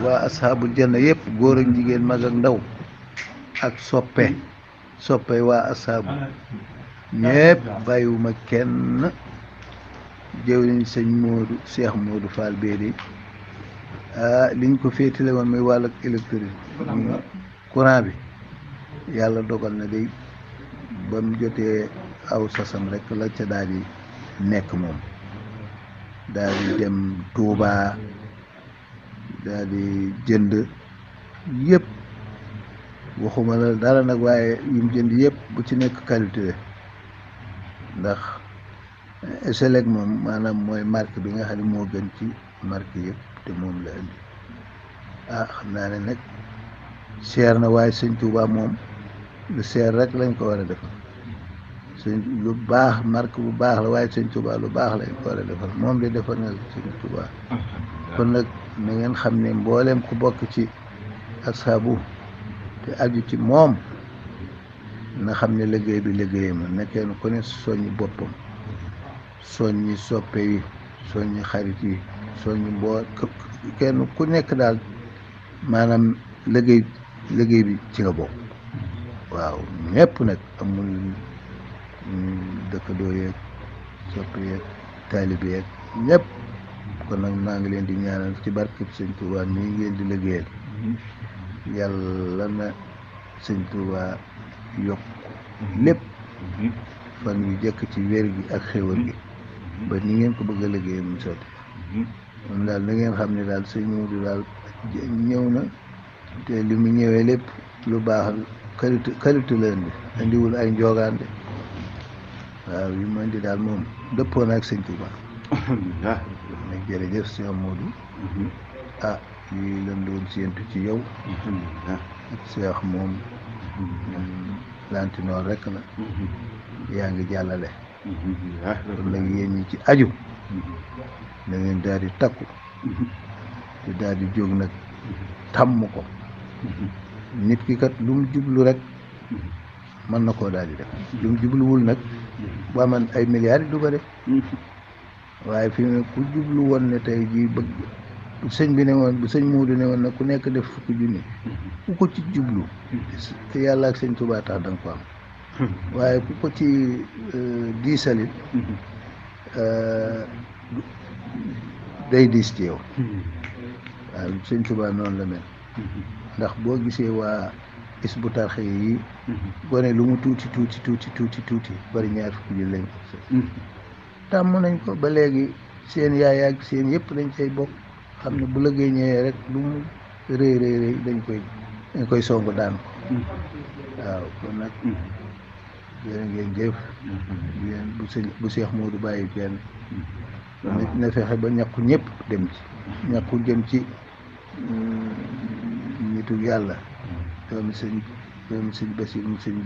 waa asxaabul janna yëpp góor ak jigéen mag ak ndaw ak soppe waa asxaabu ñëpp bàyyiwuma kenn jëwriñ sëñ Modou Cheikh Modou Fall Bédi liñ ko féetale woon muy wàllu électrique courant bi yàlla dogal na day ba mu jotee aw sasam rek la ca daal di nekk moom daal di dem Touba daal di jënd yëpp waxuma la dara nag waaye yim jënd yëpp bu ci nekk qualité ndax Selec moom maanaam mooy marque bi nga xam ne moo gën ci marque yëpp te moom la indi xam naa ne nag seer na waaye sëñ Touba moom lu seer rek lañ ko war a defal sëñ lu baax marque bu baax la waaye sëñ Touba lu baax lañ ko war a defal moom de defal na sëñ Touba kon nag na ngeen xam ne mbooleem ku bokk ci asxaabu te aju ci moom na xam ne liggéey bi liggéeyam la na kenn ku ne soññi boppam soññi soppe yi soññi xarit yi soññi kenn ku nekk daal maanaam liggéey bi ci nga bokk waaw ñëpp nag amul dëkkandoo yeeg soppe yeeg taalibe yeeg ñëpp kon nag maa ngi leen di ñaanal ci barkeb sëñ Touba nii ngeen di liggéeyal yàlla na sëñ Touba yokk lépp fan yu jëkk ci wér gi ak xéwal gi ba ni ngeen ko bëgg a liggéey mu sotti moom daal na ngeen xam ne daal sëñ Modou daal ñëw na te li mu ñëwee lépp lu baax qualité la indi indiwul ay njoogaan de waaw yu mu indi daal moom dëppoon ak sëñ Touba alhamdulilah nag jërëjëf sëñ Modou lii lan doon séentu ci yow ak seex moom lantinoor rek la yaa ngi jàllale kon nag yéen ñi ci aju da ngeen daal di takku te daal di jóg nag tàmm ko nit ki kat lu mu jublu rek mën na koo daal di def lu mu jubluwul nag bu amoon ay milliards du ko def waaye fi mu ne ku jublu woon ne tey jii bëgg sëñ bi ne woon bu sëñ Modou ne woon nag ku nekk def fukki junni ku ko ci jublu te yàlla ak sëñ Touba tax da nga ko am waaye ku ko ci diisalit day diis ci yow waaw sëñ Touba noonu la mel ndax boo gisee waa Hizbut Tarqiyyah yi gone lu mu tuuti bari ñaar fukki junni lañ ko tàmm nañ ko ba léegi seen yaay ak seen yëpp dañ cay bokk xam ne bu lëggee ñëwee rek lu mu rëy dañ koy song daan ko waaw kon nag jërë ngeen jëf bu Cheikh Modou bàyyi kenn nit na fexe ba ñàkku ñëpp dem ci ñàkku jëm ci nitu yàlla doomi sëñ Basiru sëñ